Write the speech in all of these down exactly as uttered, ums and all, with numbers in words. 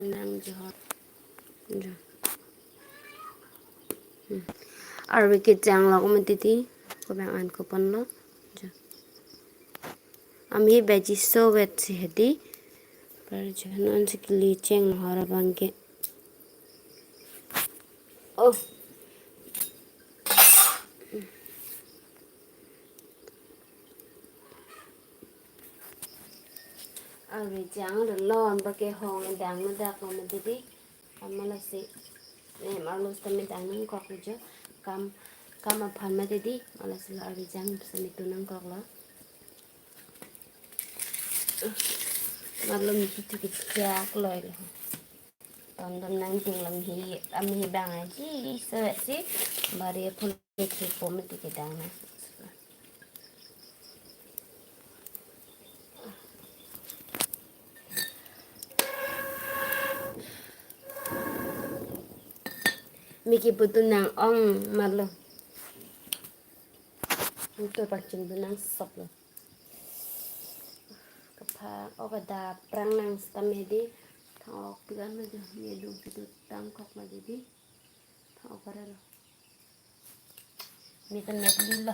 Nang johor. Jo. Hmm. Arve kejang lo ko mati ti. Ko bang an ko pon lo. Jo. Amhi baji so vet si hedi. Par jo non si kili cheng hor abang ke. Oh. Arve jang lo lon ba ke hong dang na dak lo mati ti. Kam ma lasi. Ne mar lo sitame dang nangkok jo. Kam, kam aphan mati ti. Ma lasi lo arve jang sitame tu nangkok lo. Mar lo miki tu kejak lo lo. Tom tom nang ting lam hi, lam hi bang aji, so si, bari phun ke po mati kedang na. Miki putu nang ong mar lo. Putu pakching tu nang sop lo. Kapha, o kada prang nang sitame di. Thang ok pikan ma jo, ni dung pitu tangkok ma di di. Thang ok para lo. Ni kan net di lo.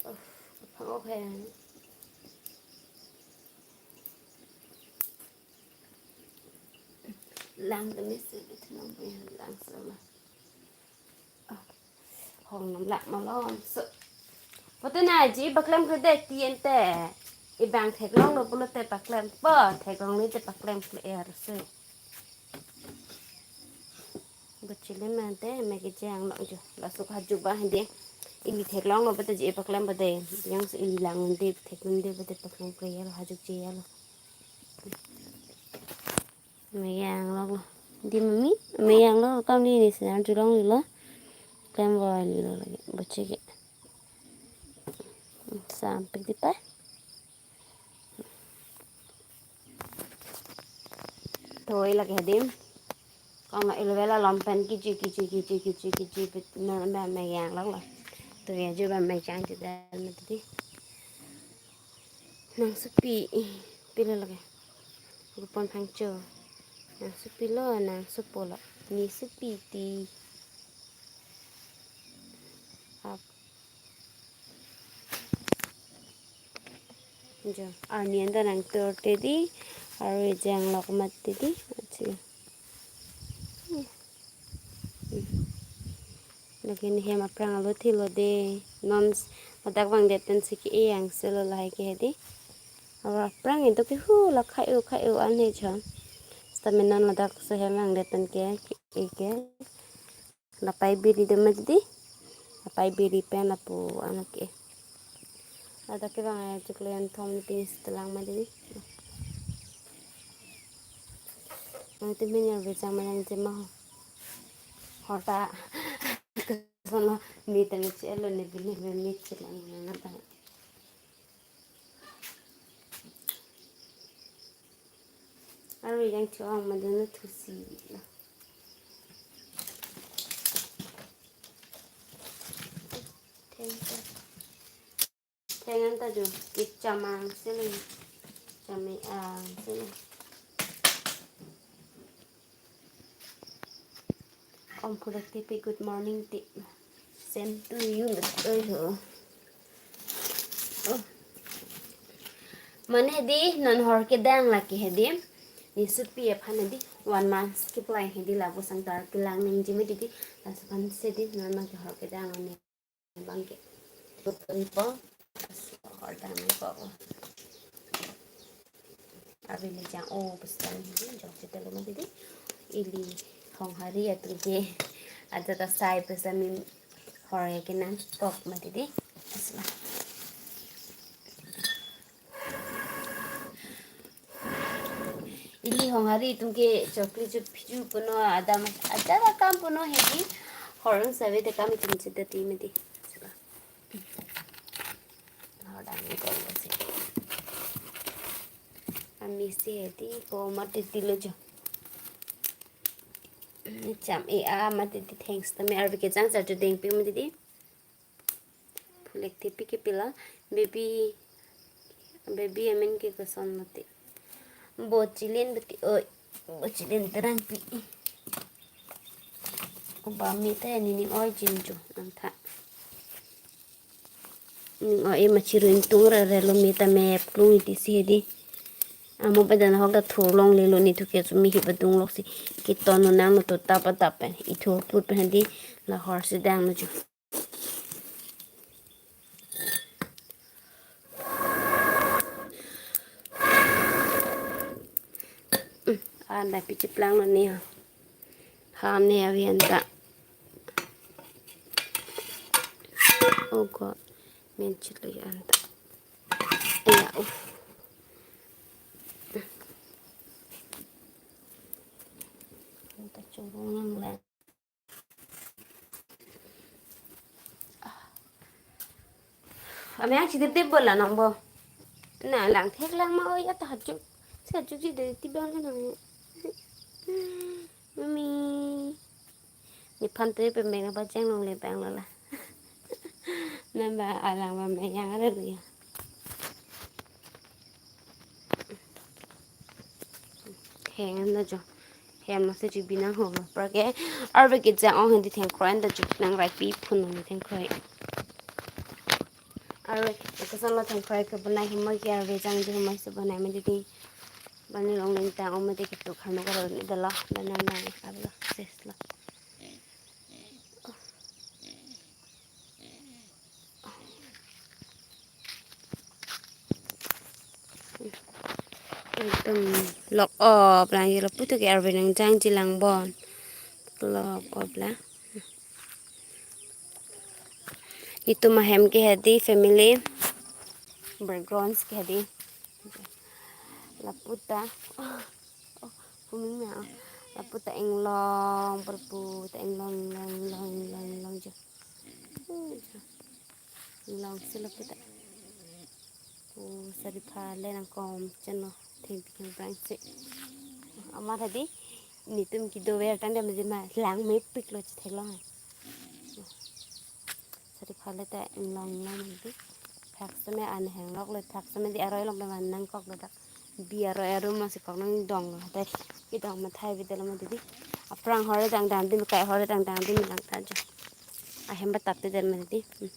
Uff, kapha ok he. Lang tame si, lang lang so ma. Hong nam lak malom so. Putu na ji paklem kre det ti ente. Ibang theklong lo pulote paklem po, theklong ni te paklem kre er so. Bachili mante me kejang lo jo. Laso hajuk ba hende. Ili theklong lo pulote ji paklem pulote. Yang si ili lang hende theklong de pulote paklem kre er lo, hajuk je er lo. Meyang lo. Di mami, meyang lo kam di ni sinar julong lo. Klem boy lo lagi, bocik ya. Sampik di pa. Toi lagi hadim. Kam ilo vela lompen kiji, kiji, kiji, kiji, kiji, pit na, na meyang lo lo. Toi ajo ba meyang ti dan mati. Nang supi, ih, pilo lagi. Gupon phangcho. Nang supi lo, nang supo lo. Ni supi ti. Ap. Jo, ani anta nang tur te di, arve jang lok mat te di, achi. Lagi ni hem aphrang alo thilo de, non s-, ladak vangdet pen si ke-e yang selo lahai ke hedi. Aro aphrang itu ke hu la khai u khai u an he chon. Sitame non ladak si hem vangdet pen ke, ke-e ke. Lapai biri do ma di. Lapai biri pen lapu anak ke. Ladak ke bang ayo chuklo yan thom ni pinis telang ma di. Nang ti minyar bejang ma yang jema ho. Horta. Sono mi tang che lo ne bini me mi che lang na ta. Arve jang chuang ma dun thusi. Thank you. Thank you ta jo. Ki chamang sili. Chami ang sili. Om pulak tipi good morning ti. Same to you, Mister Ho. Oh. Mane di non hor kedang lagi hedi. Ni supi aphan di one month skip lai hedi labu sang tar kelang ningje me di di. Laso aphan si di non ma ke hor kedang ni bang ke. Tutup po. Hor dang po. Arve le jang o pesan hedi jok chete lo ma di di. Ili Honghari atum ke. Aja ta sai pesan min hor ke nangkok ma di di. Asla. Ili Honghari atum ke chokli chu phiju puno adam aja kam puno hedi. Hor save te kam itum chete ti ma di. Asla. Kol si. Amisi hedi ko mati tilo jo. Cham e a mati ti thanks tame arve kejang sar tu dengpi mati di. Phulek te pi ke pila baby, baby amen ke koson mati. Bochilin beti oi, bochilin terang pi. Oba mita ni ning oi jin jo nang tha. Ning oi ma chiru ingtung ra re lo mita me plung iti si hedi. Amo pada na hok ta thur longle lo ni thu ke sumi hi badung lok si. Kiton no nang no to tap tap pen. Ithu put pen hedi la hor si dang no jo. Anda pichi plang lo ni ha. Ham ni avi anta. Oh God. Men chit lo ya anta. Ya, uh. Anta churung yang lang. Ame ang chidip dip bola nang bo. Na lang thek lang ma oi ata hajuk. Sa hajuk ji de ti bang nang. Mami. Ni phan te pe meng ba jeng long le bang la la. Nang ba alang ba meng yang ada lu ya. Heng anda jo. Hem lo se ju binang ho lo. Prake arve kejang ong hedi thengkroi anda ju nang rai pi phun lo thengkroi. Arve ekasam lo thengkroi ke bonai hemoi ke arve jang ju hemoi se bonai mati di. Bani long leng tang ong mati ke tu kharno karo ni dala. Bana na abla ses lo. Ekdom lok op lang ye lapu tu ke arve nang jang ji lang bon. Lok op lang. Itum ahem ke hedi family backgrounds ke hedi. Lapu ta. Oh, oh, kuming na. Lapu ta inglong, perpu ta inglong, inglong, inglong, inglong, inglong jo. Hmm, jo. Inglong si lapu ta. Oh, sari phale nang kom cheno. Thengpi keng brang si. Amat hedi. Nitum kedo ver tang dem di ma lang mepik lo chithek long. Sari phale ta inglong inglong di. Phak seme an heng lok le phak seme di aroi lok le man nang kok lo dak. Bi aroi arum ma si kok nang dong lo. Te ki dong ma thai bi delo ma di di. Aphrang hore dang dang di, kai hore dang dang di lang ta jo. Ahem batap te del ma di. Hmm.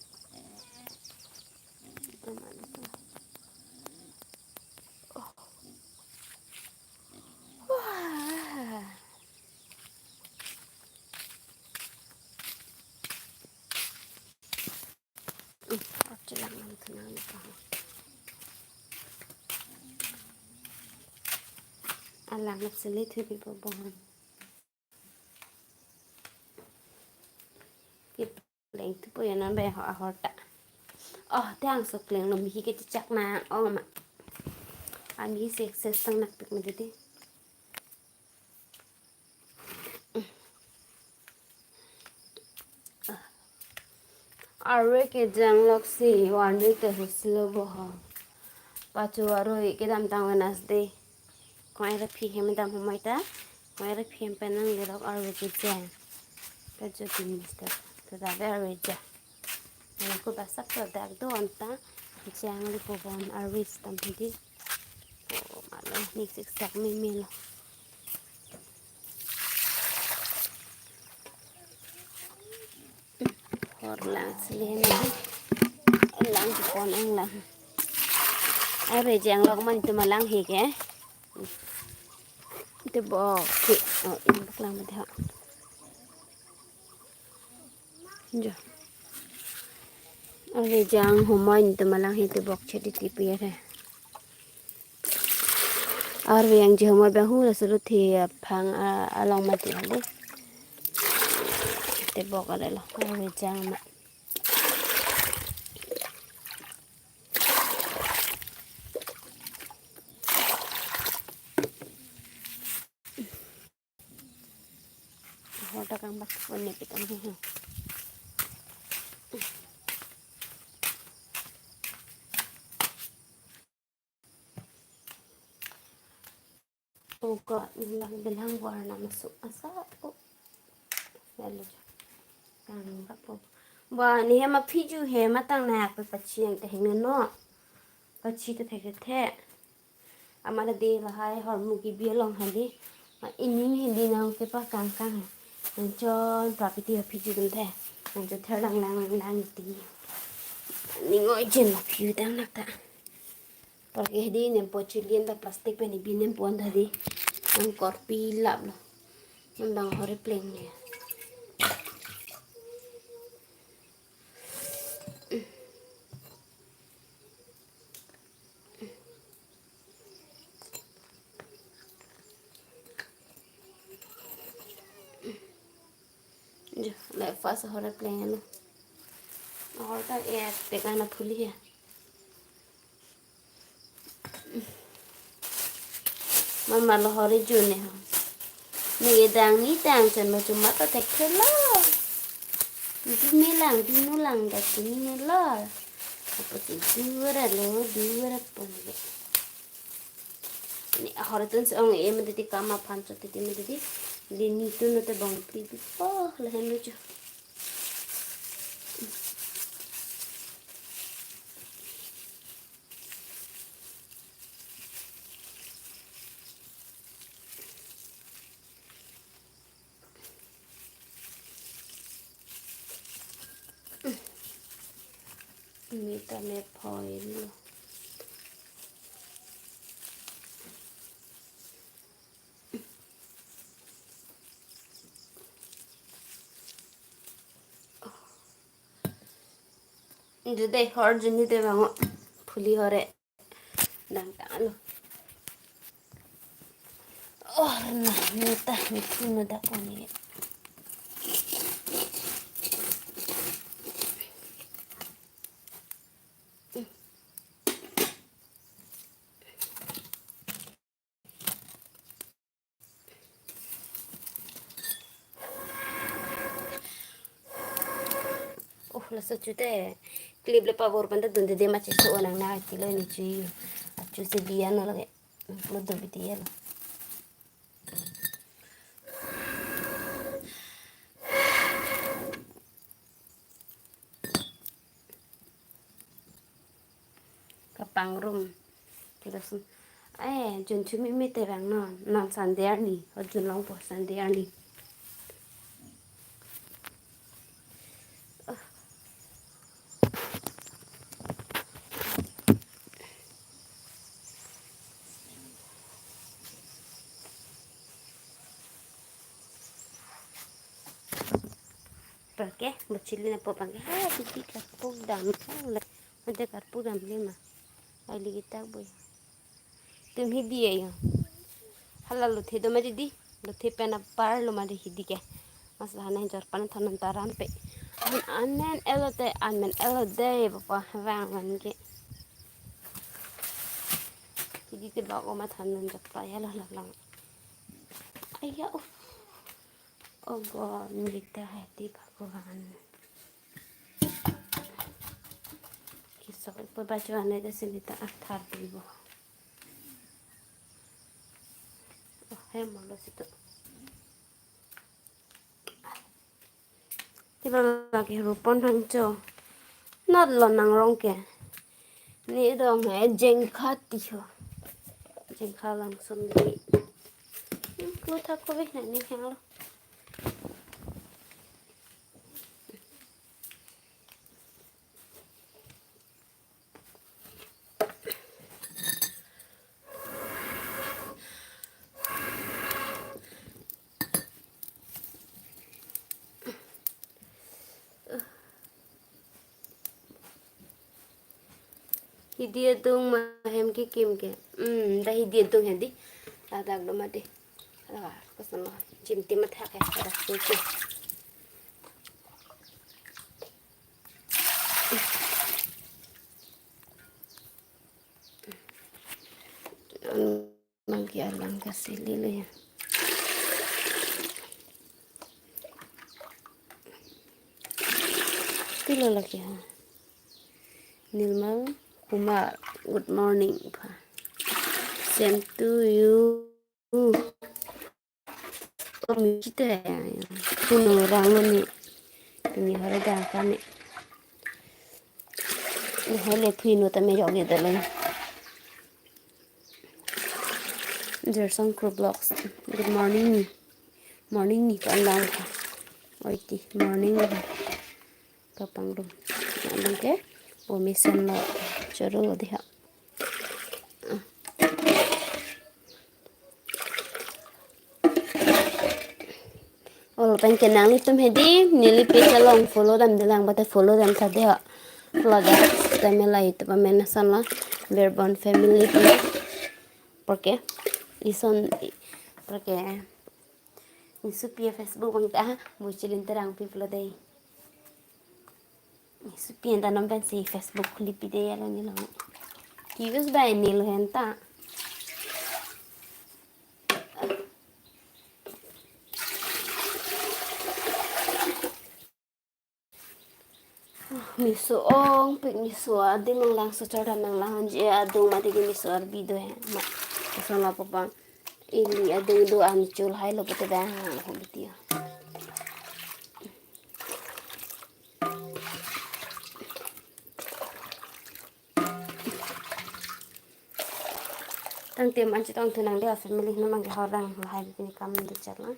Wah. Alang absolute happy bobo. Leng tu po ya nan bai ahor ta. Oh, te angso kleng lo mihi ke chak na ong ma. Ami se ses tang nak pik ma di. Arve kejang lok si one week te huslo bo ho. Pachu arve kedam tang Wednesday. Koi ra phi hem dam hemai ta. Koi ra phi hem pen nang le lok arve kejang. Ka jo tin mister. Ta da ve arve ja. Ko ba sak ta dak do anta. Jang le po bon arve stam hedi. Oh, malo ni sik sak me me lo. Hor lang sile na. Lang pon ang lang. Arve jang lok man tu malang he ke. Te bok si. Oh, in bak lang mati ha. Jo. Arve jang humai tu malang he te bok chedi tipi ya re. Arve yang ji humai bang hu la sulu thi aphang a-, along mati hali. Te bok ale lo. Arve jang ma. Hoda kang bak pon ne pitam he. Oh God, belang belang warna masuk asa. Oh. Lalu. Kang bak po. Ba, ne hem aphiju hem atang na pe pachi ang teheng no. Pachi ta thek the. Amat ta dei lahai hormu kebi along hadi. Ma, ini hadi nang kepakang kang. Nang chon prapiti aphiju dun the. Nang chon ther lang lang lang lang ti. Ning oi jen la phiu dang nak ta. Apar ke hadi nempo chilien ta plastic pen ibi nempo an ta hadi. Nang korpi lap lo. Nang dang hore pleng le. Jo, le fast hore pleng lo. Hore ta e pek ana phuli ya. Mama lo hore june ho. Ni edang ni tang chen ma chuma ta thek thelo. Di me lang, di nu lang, da di ni me lo. Apa ti dua ra lo, dua ra pon le. Ni hore tun se ong e ma titi kama phan so titi ma titi. Di ni tun no te bang pri di po le hem lo jo. Mita me phoilo. Jude hor juni te bango. Phuli hore. Dang ta lo. Oh, na, mita, mita, mita, koni. Oh, laso chu te clip le pabor panta dun de de ma cheso nang na kilo ni chu. Achu si biya no lage. Lo do biti yelo. Kapangrum. Kita sun. Eh, jun chu mi mi te bang non. Non Sunday arni. O jun long po Sunday arni. Apar ke, bachili na po apar ke. Ha, titi karpu dam. Ada karpu dam le ma. Ai ligi tak boy. Tum hidi ayo. Hala lothe do ma didi. Lothe pen apar lo ma di hidi ke. Mas lahana jor pan thanon taram pe. An, an men elo te, an men elo de, papa, vang van ke. Hidi te bak o ma thanon jor pa ya lo lap lang. Aya, oh. Oh God, mita hai ti Bhagwan. Kisok ipo baju anai ta sini ta athar dibo. Oh, hem lo situ. Tiba lagi rupon hangcho. Not lo nang rong ke. Ni dong he jengkha ti ho. Jengkha langsung di. Hmm, lu thak ko be na ni hang lo. Hidi adung ma hem kekim ke. Hmm, da hidi adung hedi. Ladak do mati. Ala, koson lo. Jim tim athak ya. Ada suci. Bang ke alang kasili lo ya. Pilo lagi ha. Nirmal Kumar, good morning pa. Same to you. Uh. Kami kita ya. Puno rang lo ni. Ini hari dah kami. Ini hari puno tame jok gitu loh. Jersong Crew Vlogs. Good morning ni. Morning ni ko alam ka. Oi ti morning ni. Kapangrum. Alam ke. Bo mesen lo. Choro lo diha. Olo pen ke nanglitum hedi, neli page along follow damdelang, bate follow dam tha de ho. Laga tame la YouTube amen ason lo, Verbon Family pu. Porque ison, porque Nisu P A Facebook bang ta, Muchilin Terang pu pulo dei. Nisu P A ta non pensi Facebook khuli pide ya lo ni lo. Ki-use bai ni lo hen ta. Miso ong pik miso adi manglang so chor dam manglang hanji adung mati ke miso arbi do he ma. Ason lo papang ili adung do an chul hai lo pute ba ha ho biti. Tangte man chetong thu nang de family no mang ke hor dang lahai pini kam di chat lo.